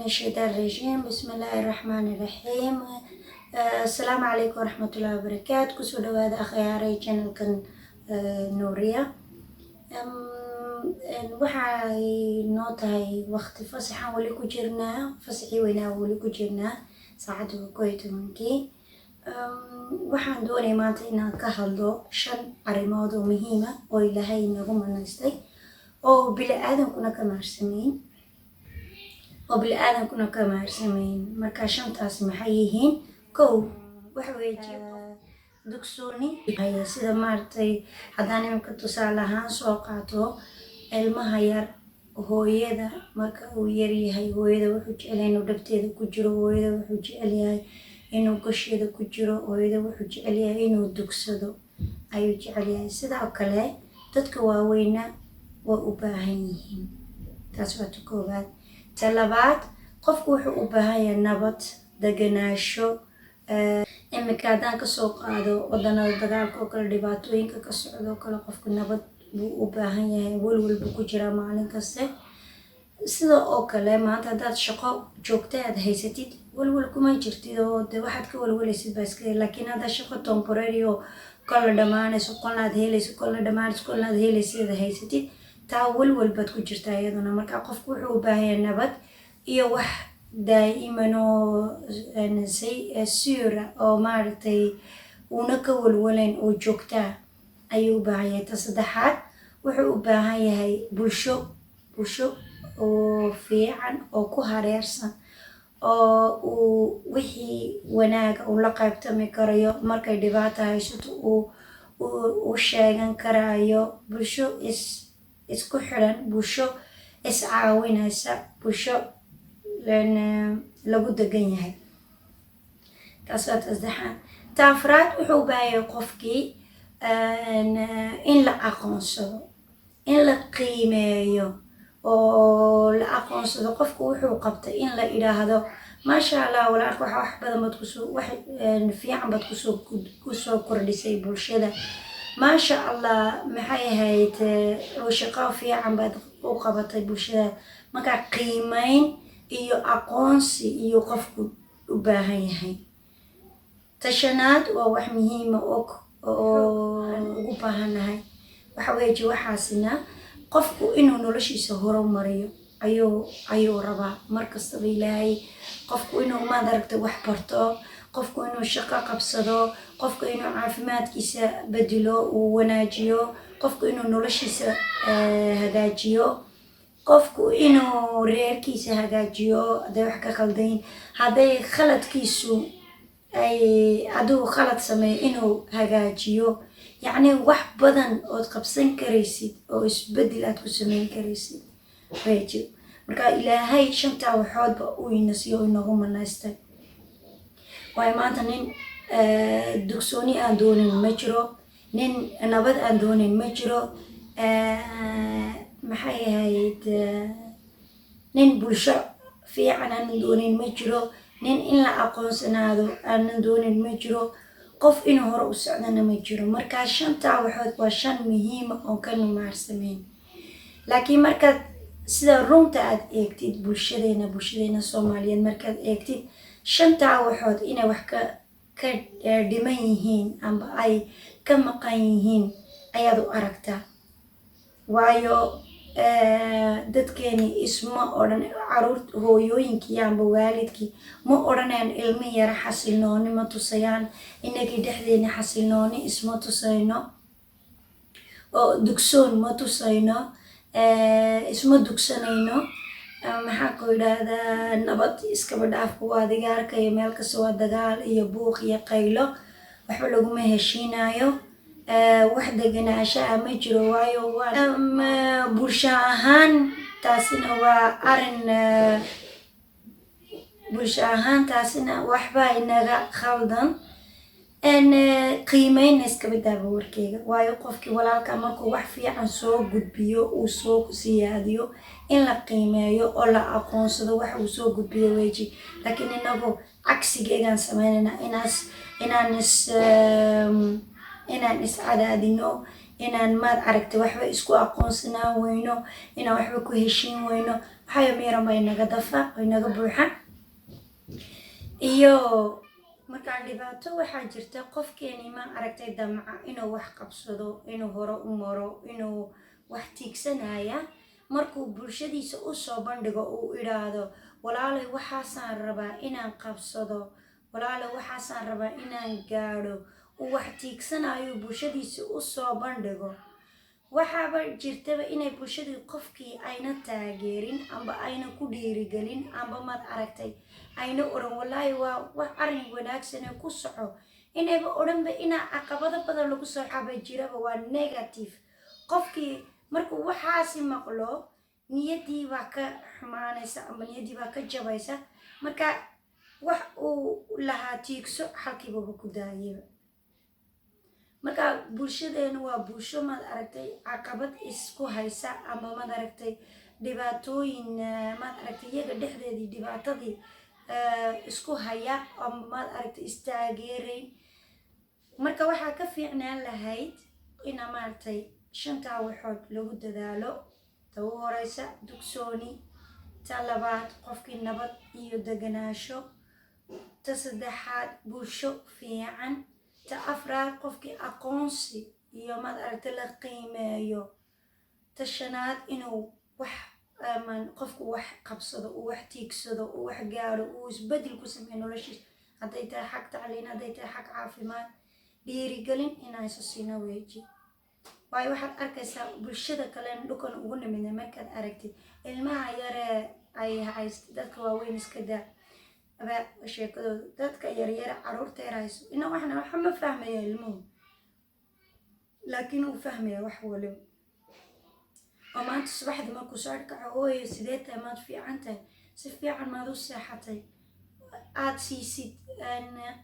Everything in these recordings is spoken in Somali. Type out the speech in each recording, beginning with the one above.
الشيطان الرجيم، بسم الله الرحمن الرحيم. Asalaamu calaykum waraxmatullahi wabarakaatu. Kusoo dhawaada, akhyaaray, channelkan Nuuriya. Waxay noo tahay waqti fasaxaan weli ku jirnaa, fasaxii weynaa weli ku jirnaa. Saacadda waa 11-kii. Waxaan doonaya maanta inaan ka hadlo shan arrimood oo muhiima oo Ilaahay inagu manaystay oo bili-aadankuna ka maarsamayn, Marka shantaas maxay yihiin? Kow, waxa weeye dugsooni. Sida maaragtay, haddaan iminka tusaale ahaan soo qaato ilmaha yar, hooyada marka uu yaryahay, hooyada wuxuu jecel yahay inuu dhabteeda ku jiro, hooyada wuxuu jecel yahay inuu gosheeda ku jiro, hooyada wuxuu jecel yahay inuu dugsado ayuu jecel yahay. Sidoo kale dadka waaweyna waa u baahan yihiin. Taas waa ta koowaad. Ta labaad, qofku wuxuu u baahan yahay nabad, deganaasho. Iminka haddaan kasoo qaado wadanada dagaalka oo kale, dhibaatooyinka ka socda oo kale, qofku nabad buu u baahan yahay, welwel buu ku jiraa maalin kaste. Sida oo kale maanta haddaad shaqo joogta aad haysatid, welwel kuma jirtid oo de waxaad ka welwelaysid baa iska. Laakiin haddaad shaqo temporary oo kolna dhammaanayso, kolna aad helayso, kolna dhammaanayso, kolna aad helaysid aad haysatid, taa welwel baad ku jirtaa iyaduna. Marka qofku wuxuu u baahan yahay nabad iyo wax daa'iman oo sura oo maaragtay uuna ka welwelayn oo joogtaa ayuu u baahan yahay. Ta saddexaad, wuxuu u baahan yahay bulsho, bulsho oo fiican oo ku hareersan oo uu wixii wanaaga uu la qaybtami karayo, markay dhibaata haysato uu u sheegan karayo. Bulsho isku xiran, bulsho iscaawinaysa, bulsho lagu degan yahay. Taas waa ta saddexaad. Ta afraad, wuxuu u baahan yahay qofkii in la aqoonsado, in la qiimeeyo oo la aqoonsado qofku wuxuu qabtay, in la idhaahdo: "Maasha Allah, walaalka, waxa wax badan baad kusoo, wax fiican baad kusoo kordhisay bulshada. Maasha Allah, maxay ahayd, shaqo fiican baad u qabatay bulshada." Marka qiimeyn iyo aqoonsi iyo qofku u baahan yahay. Ta shanaad waa wax muhiima og oo ugu baahannahay. Waxa weeye waxaasina qofku inuu noloshiisa horumariyo ayuu rabaa mar kastaba. Ilaahay qofku inuu, maad aragtay, wax barto, qofku inuu shaqo qabsado, qofku inuu caafimaadkiisa bedelo, uu wanaajiyo, qofku inuu noloshiisa hagaajiyo, qofku inuu reerkiisa hagaajiyo hadday wax ka khaldayn, hadday khaladkiisu ay hadduu khalad sameeyo inuu hagaajiyo. Yacni wax badan ood qabsan karaysid oo isbedel aad ku sameyn karaysid weji. Marka Ilaahay shantaa waxoodba uu ina siiyo, inagu manaystay. Waayo, maanta nin dugsooni aan doonin ma jiro, nin nabad aan doonin ma jiro, maxay ahayd, nin bulsho fiican aanan doonin ma jiro, nin in la aqoonsanaado aanan doonin ma jiro, qof inuu hore u socdana ma jiro. Marka shantaa waxood waa shan muhiima oon ka maarsameyn. Laakiin markaad sida runta aad eegtid bulshadeena Soomaaliyeed, markaad eegtid shantaa waxood inay wax ka dhiman yihiin amba ay ka maqan yihiin ayaad u aragtaa. Waayo, dadkeeni isma odhan, caruur hooyooyinkii amba waalidkii ma odhanayaan ilmi yara xasilnooni ma tusayaan. Inagii dhexdeena xasilnooni isma tusayno oo dugsoon ma tusayno, isma dugsanayno. Maxaa ku idhaahdaa, nabad iskaba dhaafka, waa adiga arkaya, meel kasta waa dagaal iyo buuq iyo qaylo, waxba laguma heshiinayo, wax deganaansho ah ma jiro. Waayo, waa bulsho ahaan, taasina waa arin bulsho ahaan, taasina waxba inaga khaldan. Qiimeyna iskaba daaba warkeyga. Waayo, qofkii walaalka markuu wax fiican soo gudbiyo, uu soo siyaadiyo, in la qiimeeyo oo la aqoonsado wax uu soo gudbiyo weji. Laakiin inagu cagsigeegaan sameynayna, inaas inaan is inaan iscadaadino. Inaan, maad aragtay, waxba isku aqoonsanaan weyno, inaan waxba ku heshiin weyno. Waxayo miiran ba inaga dafa oo inaga buuxa. Iyo markaa dhibaato waxaa jirta, qofkeeni, ma aragtay, damca inuu wax qabsado, inuu hore u maro, inuu wax tiigsanaya, markuu bulshadiisa usoo bandhigo, uu idhaahdo, "Walaalay, waxaasaan rabaa inaan qabsado. Walaalay, waxaasaan rabaa inaan gaadho," uu wax tiigsanayo, bulshadiisa usoo bandhigo, waxaaba jirtaba inay bulshadii qofkii ayna taageerin amba ayna ku dhiirigelin, amba, maad aragtay, ayna odhan, "Wallaahi, waa wax arrin wanaagsanee, ku soco." Inayba odhanba inaa caqabado badan lagu soo xaba jiraba, waa negative. Qofkii markuu waxaasi maqlo, niyaddii baa ka xumaanaysa ama niyaddii baa ka jabaysa. Marka wax uu lahaa tiigso halkiibaba ku daayaba. Marka bulshadeenu waa bulsho, maad aragtay, caqabad isku haysa ama, maad aragtay, dhibaatooyin, maad aragtay, iyaga dhexdeedii dhibaatadii isku haya ama, maad aragtay, istaageerayn. Marka waxaa ka fiicnaan lahayd ina, maaragtay, shantaa waxood lagu dadaalo. Ta ugu horeysa, dugsooni. Ta labaad, qofkii nabad iyo deganaasho. Ta saddexaad, bulsho fiican. Ta afraad, qofkii aqoonsi iyo, maad aragtay, la qiimeeyo. Ta shanaad, inuu wax qofku wax qabsado, uu wax tiigsado, uu wax gaadho, uu isbedel ku sameeyo noloshiisa, hadday tahay xag tacliin, hadday tahay xag caafimaad. Dhiirigelin inaan isu siino weeji. Waayo, waxaad arkaysaa bulshada kalen dhukan ugu nimidnay, markaad aragtid ilmaha yaree ay hayst, dadka waaweyn iska daa aba sheekadooda, dadka yaryara, caruurta yar hayso, ina waxna waxa ma fahmaya ilmuhu, laakiin uu fahmaya wax waliba. Oo maanta subaxdii markuu soo kaco, "Hooyo, sidee tahay? Maad fiican tahay? Si fiican maad u seexatay?" Aad siisid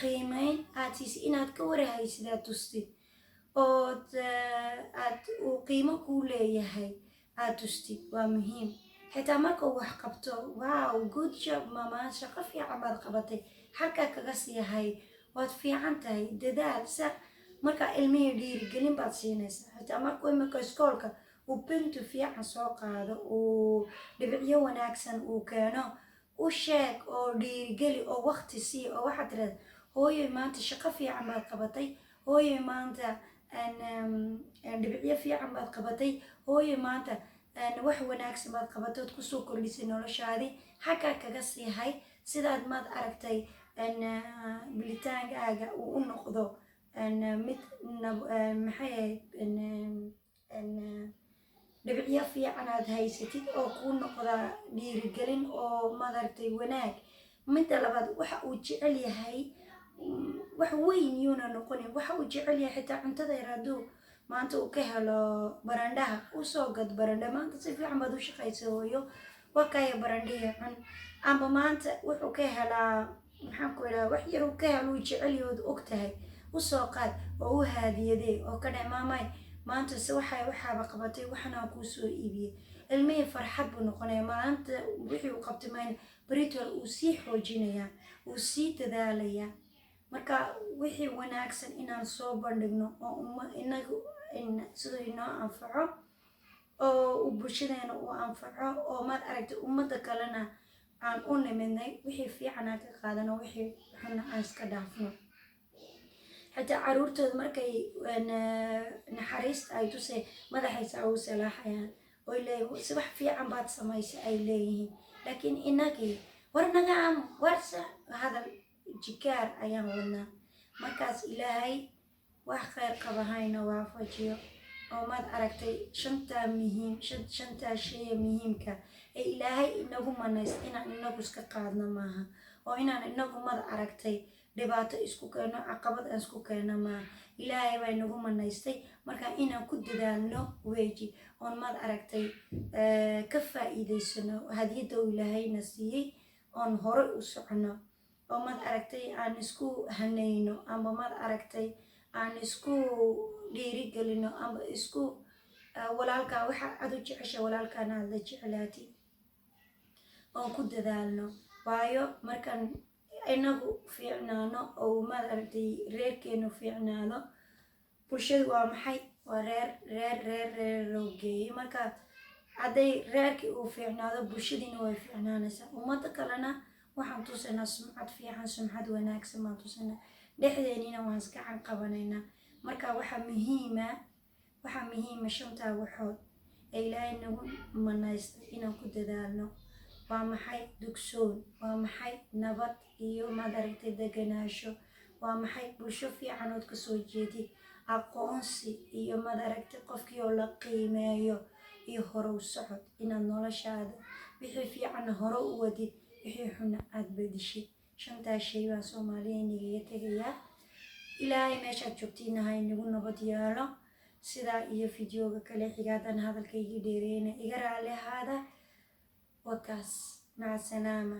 qiimeyn, aad siisid inaad ka warahaysid, aad tustid ood aad uu qiimo kuu leeyahay, aad tustid, waa muhiim. Xitaa marka uu wax qabto, "Wow, good job, mama, shaqo fiican baad qabatay," halkaa kaga siihay, "Waad fiican tahay, dadaal." Sa marka ilmihii dhiirigelin baad siinaysaa. Xitaa markuu imika iskoolka uu bintu fiican soo qaado, uu dhibicyo wanaagsan uu keeno, u sheeg oo dhiirigeli oo waqti sii, oo waxaad tirahda, "Hooyoy, maanta shaqo fiican baad qabatay. Hooyoy, maanta dhibicyo fiican baad qabatay. Hooyoy, maanta wax wanaagsan baad qabatay ood kusoo kordhisay noloshaadii." Xaggaa kaga sii hay, sidaad, maad aragtay, bilitaankaaga uu u noqdo mid, maxay ahayd, dhibicyo fiican aad haysatid oo kuu noqda dhiirigelin oo, maaragtay, wanaag. Midda labaad, waxa uu jecel yahay, wax weyn yuuna noqonin, waxa uu jecel yahay, xitaa cuntada yar, hadduu maanta uu ka helo barandhaha, usoo gad barandha. "Maanta si fiican baad u shaqaysa, hooyo, waa kaya barandhihii, cun." Amba maanta wuxuu ka helaa, maxaan ku idhaha, wax yar uu ka helo uu jecel yahay ood og tahay, usoo qaad oo u haadiyadee oo ka dheh, "Maamay, maanta se waxay waxaaba qabatay, waxanaa kuu soo iibiyey." Ilmihii farxad buu noqonaya. Maanta wixii uu qabtay mayna, beritol uu sii xoojinayaa, uu sii dadaalayaa. Marka wixii wanaagsan inaan soo bandhigno oo umma inagu siduu inoo anfaco oo uu bulshadeena u anfaco oo, maad aragtay, ummadda kalena aan u nimidnay, wixii fiican aan ka qaadano, wixii xunna aan iska dhaafno. Xitaa caruurtooda markay naxariista ay tusay, madaxaysa ugu salaaxayaan oy leeyihin, "Si wax fiican baad samaysay," ay leeyihiin. Laakiin inagii, "War naga amo, warse hadal jikaar," ayaan wadnaa. Markaas Ilaahay wax khayr qaba hayna waafajiyo oo, maad aragtay, shantaa muhiim, shantaa shaya muhiimka ee Ilaahay inagu manays, inaan inagu iska qaadno maaha, oo inaan inagu, mad aragtay, dhibaato isku keeno, caqabad aan isku keeno maaha. Ilaahay baa inagu manaystay. Marka inaan ku dadaalno weji oon, maad aragtay, ka faa'iidaysano hadiyadda uu Ilaahayna siiyey, oon hore u socono, oo, maad aragtay, aan isku hanayno amba, maad aragtay, aan isku dhiirigelino amba isku walaalkaa waxa aad u jecesha walaalkaana aad la jeclaatid, oon ku dadaalno. Waayo, markaan inagu fiicnaano oo, maad aragtay, reerkeenu fiicnaado, bulshadu waa maxay? Waa reer, reer, reer, reer loo geeyey. Marka hadday reerkii uu fiicnaado, bulshadiina way fiicnaanaysaa. Ummadda kalena waxaan tusaynaa sumcad fiican, sumcad wanaagsan baan tusaynaa. Dhexdeenina waan iskacan qabanaynaa. Marka waxaa muhiima shantaa waxood ee Ilaahay nagu manaystay inaan ku dadaalno. Waa maxay dugsoon? Waa maxay nabad iyo, maad aragtay, deganaasho? Waa maxay bulsho fiican ood kasoo jeedid, aqoonsi iyo, maad aragtay, qofkii oo la qiimeeyo, iyo horow socod, inaad noloshaada wixii fiicanna hore u wadid, wixii xunna aad bedishid. Shantaa shay baan Soomaaliya inagaga tegayaa. Ilaahay meeshaad joogtiina ha inagu nabad yeelo. Sidaa iyo videoga kale xiga, haddaan hadalka igi dheereeyna iga raali ahaada. Wakaas, maca salaama.